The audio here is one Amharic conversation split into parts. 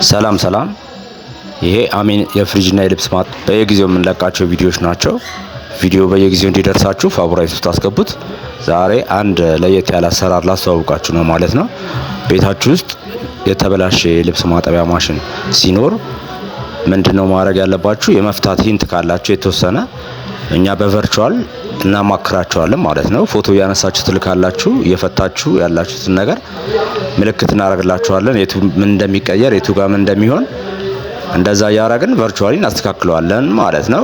ሰላም ሰላም። ይሄ አሚን የፍሪጅና የልብስ በየጊዜው የምንለቃቸው ቪዲዮዎች ናቸው። ቪዲዮ በየጊዜው እንዲደርሳችሁ favorite ውስጥ አስገቡት። ዛሬ አንድ ለየት ያለ አሰራር ላስተዋውቃችሁ ነው ማለት ነው። ቤታችሁ ውስጥ የተበላሸ የልብስ ማጠቢያ ማሽን ሲኖር ምንድነው ማድረግ ያለባችሁ? የመፍታት hint ካላችሁ የተወሰነ እኛ በ virtual እናማክራችኋለን ማለት ነው። ፎቶ እያነሳችሁ ትልካላችሁ። እየፈታችሁ ያላችሁትን ነገር ምልክት እናደርግላችኋለን። የቱ ምን እንደሚቀየር፣ የቱ ጋር ምን እንደሚሆን እንደዛ እያደረግን virtually እናስተካክለዋለን ማለት ነው።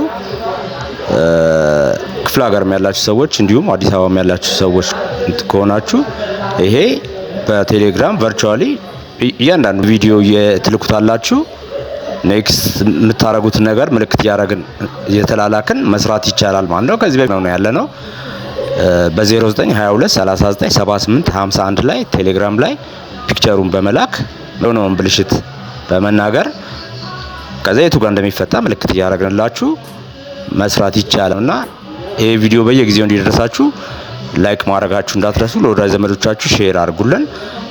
ክፍለ ሀገርም ያላችሁ ሰዎች እንዲሁም አዲስ አበባም ያላችሁ ሰዎች ከሆናችሁ ይሄ በቴሌግራም virtually እያንዳንዱ ቪዲዮ እየትልኩታላችሁ። Next የምታረጉትን ነገር ምልክት እያረግን እየተላላክን መስራት ይቻላል ማለት ነው። ከዚህ በፊት ነው ያለ ነው። በ0922 39 78 51 ላይ ቴሌግራም ላይ picture ኡን በመላክ የሆነውን ብልሽት በመናገር ከዛ የቱ ጋር እንደሚፈታ ምልክት እያደረግንላችሁ መስራት ይቻላል። እና ይሄ ቪዲዮ በየጊዜው እንዲደርሳችሁ like ማድረጋችሁ እንዳትረሱ። ለወዳጅ ዘመዶቻችሁ share አድርጉልን።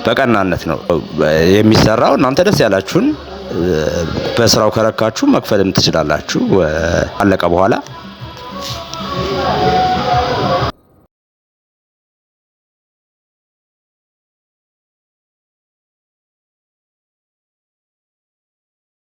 በቀናነት ነው የሚሰራው። እናንተ ደስ ያላችሁን በስራው ከረካችሁ መክፈልም ትችላላችሁ። አለቀ በኋላ።